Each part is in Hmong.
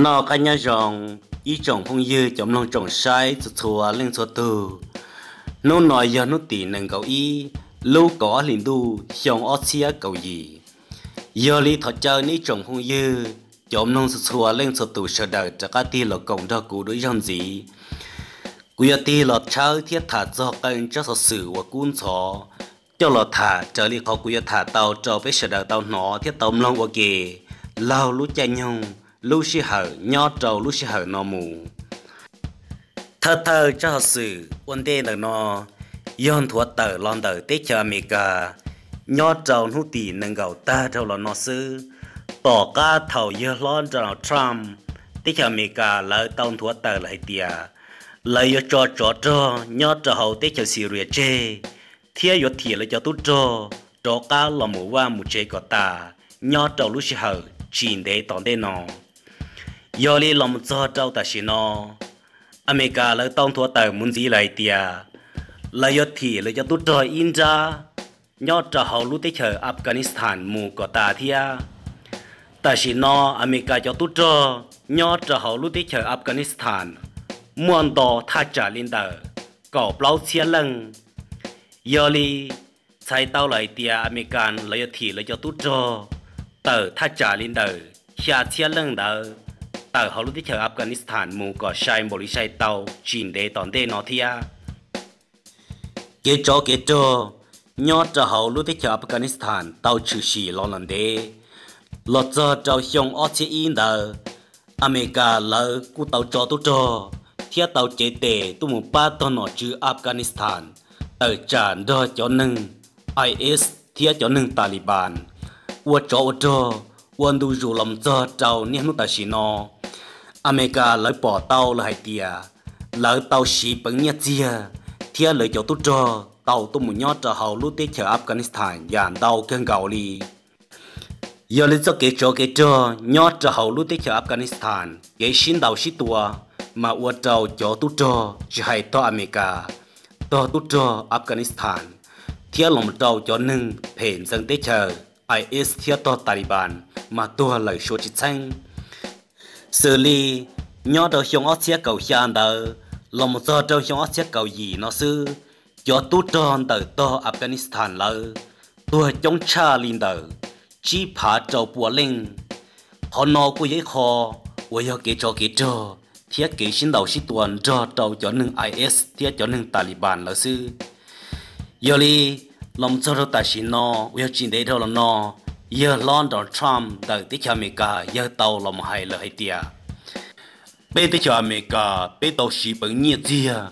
Noj qab nyob zoo ib tsoom phooj ywg cov mloog tsoom saib txhua txhua leej txhua tug. Hnub no yog hnub tim nees nkaum ib lub kaum ob hlis ntuj xyoo ob txhiab kaum yim. Yog li thov caw nej ib tsoom phooj ywg cov mloog txhua txhua leej txhua tus sawv daws rov qab tig los koom nrog kuv dua ib zaug ntxiv. Kuv yuav tig los tshawb thiab tham txog qee tsab xov xwm uas kub ntxhov coj los tham raws li qhov kuv yuav tham tau rau peb sawv daws tau hnov thiab tau mloog ua ke laug lub caij nyoog lub sij hawm nyob rau lub sij hawm no mus. Thawj thawj tsab xov xwm ua ntej ntawm no yog nthuav tawm los ntawm teb chaws Amelikas nyob rau hnub tim nees nkaum tag dhau los no xwb. Tom qab thaum yawg hlob Donald Trump teb chaws Amelikas lawv tau nthuav tawm lawm hais tias lawv yuav tso tsov rog nyob rau hauv teb chaws Syria tseg thiab yuav thim lawv cov tub rog rov qab los mus vaj mus tsev kom tas nyob rau lub sij hawm tsis ntev tom ntej no. Yog li los mus txog rau tam sim no, Amelikas lawv tau nthuav tawm mus ntxiv lawm hais tias lawv yuav thim lawv cov tub rog ib nrab nyob rau hauv lub teb chaws Afghanistan mus kom tas thiab. Tam sim no Amelikas cov tub rog nyob rau hauv lub teb chaws Afghanistan muaj nto thaj tsam li ntawm kaum plaub txhiab leej. Yog li txhais tau lawm hais tias Amelikas lawv yuav thim lawv cov tub rog tawm thaj tsam li ntawm xya txhiab leej ntawd tawm hauv lub teb chaws Afghanistan mus kom sai npaum li sai tau tsis ntev tom ntej no thiab. Kev tsov kev rog nyob rau hauv lub teb chaws Afghanistan tau tshwm sim los lawm ntev. Los txog rau xyoo ob txhiab ib ntawd, Amelikas lawv kuj tau tso tub rog thiab tau cev tes tuaj mus pab tog nom tswv Afghanistan tawm tsam nrog cov neeg IS thiab cov neeg Taliban ua tsov ua rog ua ntu zus los txog rau niaj hnub tam sim no. Amelikas lawv pom tau lawm hais tias lawv tau siv peev nyiaj txiag thiab lawv cov tub rog tau tuaj mus nyob rau hauv lub teb chaws Afghanistan yam ntau kawg nkaus li. Yog li txoj kev tsov kev rog nyob rau hauv lub teb chaws Afghanistan kev sib ntaus sib tua mas ua rau cov tub rog tsis hais tog Amelikas, tog tub rog Afghanistan thiab los mus rau cov neeg phem ntxeev teb chaws IS thiab tog Taliban mas tuag lawm suav tsis txheeb. Xws li nyob rau xyoo ob txhiab kaum xya ntawd los mus txog rau xyoo ob txhiab kaum yim no xwb, cov tub rog ntawm tog Afghanistan lawv tuag coob tshaj li ntawm tsib phav rau pua leej. Qhov no kuj yog ib qho uas yog kev tsov kev rog thiab kev sib ntaus sib tua nrog rau cov neeg IS thiab cov neeg Taliban lawv xwb. Yog li los mus txog rau tam sim no uas yog tsis ntev dhau los no, yawg hlob Donald Trump ntawm teb chaws Amelikas yawg tau los mus hais lawm hais tias peb teb chaws Amelikas peb tau siv peev nyiaj txiag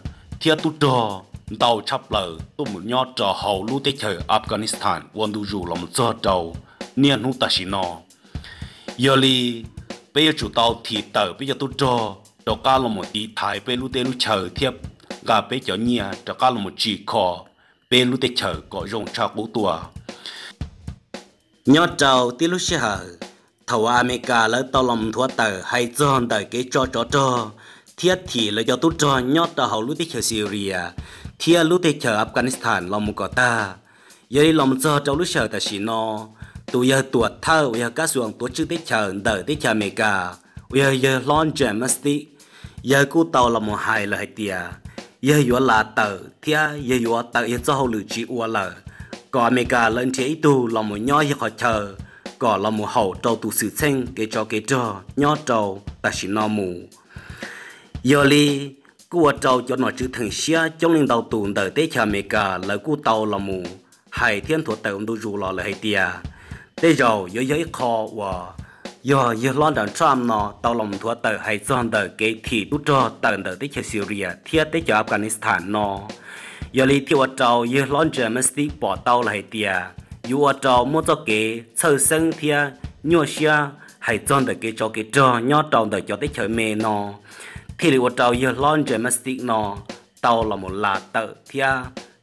thiab tub rog ntau tshaj plaws tuaj mus nyob rau hauv lub teb chaws Afghanistan ua ntu zus los mus txog rau niaj hnub tam sim no. Yog li peb yuav tsum tau thim tawm peb cov tub rog rov qab los mus tiv thaiv peb lub teb lub chaw thiab nqa peb cov nyiaj rov qab los mus tsim kho peb lub teb chaws kom zoo tshaj qub tuaj. Nyob rau tib lub sij hawm thaum uas Amelikas lawv tau los nthuav tawm hais txog ntawm kev tso tsov rog thiab thim lawv cov tub rog nyob rau hauv lub teb chaws Syria thiab lub teb chaws Afghanistan los mus kom tag. Yog li los mus txog rau lub sij hawm tam sim no, tus yawg tuam thawj uas yog kab xuas tuav tswj teb chaws ntawm teb chaws Amelikas uas yog yawg hlob James Mattis, yawg kuj tau los mus hais lawm hais tias yawg yuav lam tawm thiab yawg yuav tawm yawg txoj hauj lwm tsis ua lawm, kom Amelikas lawv nrhiav ib tug los mus nyob yawg qhov chaw kom los mus haum rau tus xwm txheej kev tsov kev rog nyob rau tam sim no mus. Yog li kuj ua rau cov nom tswv theem siab coob leej ntau tus ntawm teb chaws Amelikas lawv kuj tau los mus hais thiab nthuav tawm ntu zus los lawm hais tias tej zaum yuav yog ib qho uas yog yawg hlob Donald Trump no tau los nthuav tawm hais txog ntawm kev thim tub rog tawm ntawm teb chaws Syria thiab teb chaws Afghanistan no. Yog li thiaj ua rau yawg hlob James Mattis pom tau lawm hais tias yuav ua rau muab txoj kev txhawj xeeb thiab nyuaj siab hais txog ntawm kev tsov kev rog nyob rau ntawm cov teb chaws me no, thiaj li ua rau yawg hlob James Mattis no tau los mus lam tawm thiab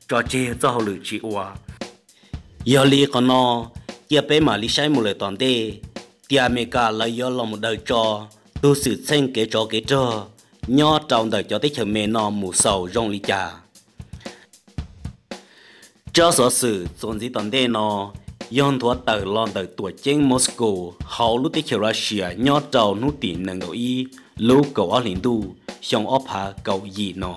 tso tseg txoj hauj lwm tsis ua. Yog li qhov no, cia peb mam li saib mus lawm tom ntej tias Amelikas lawv yuav los mus daws tso tus xwm txheej kev tsov kev rog nyob rau ntawm cov teb chaws me no mus xaus zoo li cas. Tsab xov xwm txuas ntxiv tom ntej no yog nthuav tawm los ntawm tuam ceeb Moscow hauv lub teb chaws Russia nyob rau hnub tim nees nkaum ib lub kaum ob hlis ntuj xyoo ob phav kaum yim no.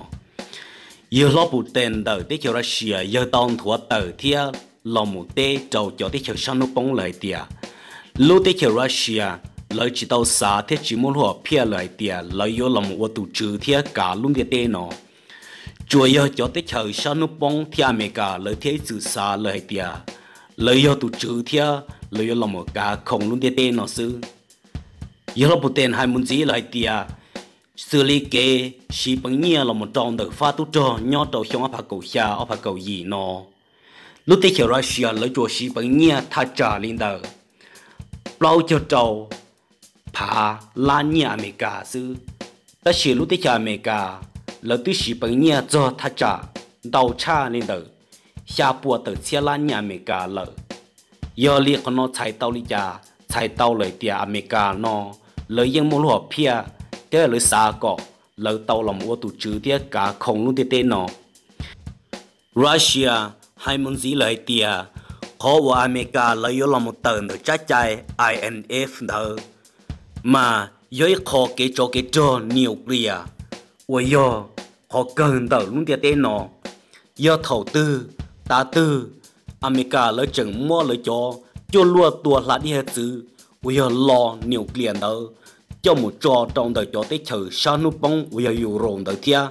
Yawg hlob Putin ntawm teb chaws Russia yawg tau nthuav tawm thiab los mus teb rau cov teb chaws sab hnub poob lawm hais tias lub teb chaws Russia lawv tsis tau xav thiab tsis muaj lub hom phiaj lawm hais tias lawv yuav los mus ua tus tswv thiab kav lub ntiaj teb no. Tsuas yog cov teb chaws sab hnub poob thiab Amelikas lawv thiaj ib txwm xav lawm hais tias lawv yog tus tswv thiab lawv yuav los mus kav khoom lub ntiaj teb no xwb. Yawg hlob Putin hais mus ntxiv lawm hais tias xws li kev siv peev nyiaj los mus rau ntawm fab tub rog nyob rau xyoo ob phav kaum xya ob phav kaum yim no, lub teb chaws Russia lawv tsuas siv peev nyiaj thaj tsam li ntawm plaub caug rau phav lab nyiaj Amelikas xwb. Tab sis lub teb chaws Amelikas lawv twb siv peev nyiaj txog thaj tsam ntau tshaj li ntawm xya puas tawm txhiab lab nyiaj Amelikas lawm. Yog li qhov no txhais tau li cas? Txhais tau lawm tias Amelikas no lawv yeej muaj lub hom phiaj thiab lawv xav kom lawv tau los ua tus tswv thiab kav khoom lub ntiaj teb no. Russia hais mus ntxiv lawm hais tias qhov uas Amelikas lawv yuav los mus tawm ntawm tsab cai I N F ntawd mas yog ib qho kev tsov kev rog nuclear uas yog qhov kawg ntawm lub ntiaj teb no. Yog thaum twg tav twg Amelikas lawv tseem muab lawv cov cuaj luaj tua hla dej hav txwv uas yog lo nuclear ntawd coj mus tso rau ntawm cov teb chaws sab hnub poob uas yog Europe ntawd thiab,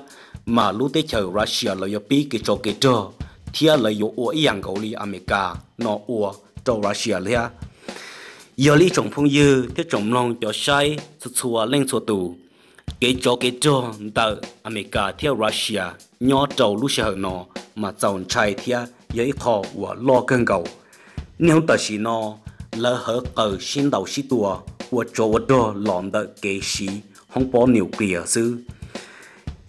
mas lub teb chaws Russia lawv yuav pib kev tsov kev rog thiab lawv yuav ua ib yam nkaus li Amelikas no ua rau Russia thiab. Yog li tsoom phooj ywg thiab tsoom mloog cov saib txhua txhua leej txhua tus, kev tsov kev rog ntawm Amelikas thiab Russia nyob rau lub sij hawm no mas txaus ntshai thiab yog ib qho uas loj kawg nkaus. Niaj hnub tam sim no lawv hawv qaws sib ntaus sib tua ua tsov ua rog los ntawm kev siv hoob pob nuclear xwb.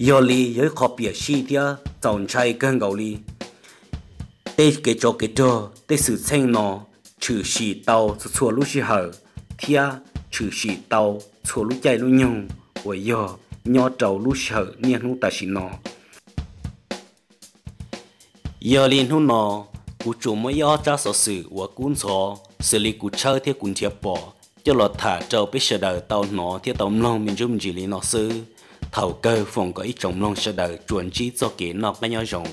Yog li yog ib qho piam sij thiab txaus ntshai kawg nkaus li. Tej kev tsov kev rog tej xwm txheej no tshwm sim tau txhua txhua lub sij hawm thiab tshwm sim tau txhua lub caij lub nyoog uas yog nyob rau lub sij hawm niaj hnub tam sim no. Yog li hnub no kuv tsuas muab ib ob tsab xov xwm uas kub ntxhov xws li kuv tshawb thiab kuv nrhiav pom coj los tham rau peb sawv daws tau hnov thiab tau mloog me ntsuj me ntsis li no xwb. Thaum kawg foom kom ib tsoom mloog sawv daws tsuas ntsib txoj kev noj qab nyob zoo.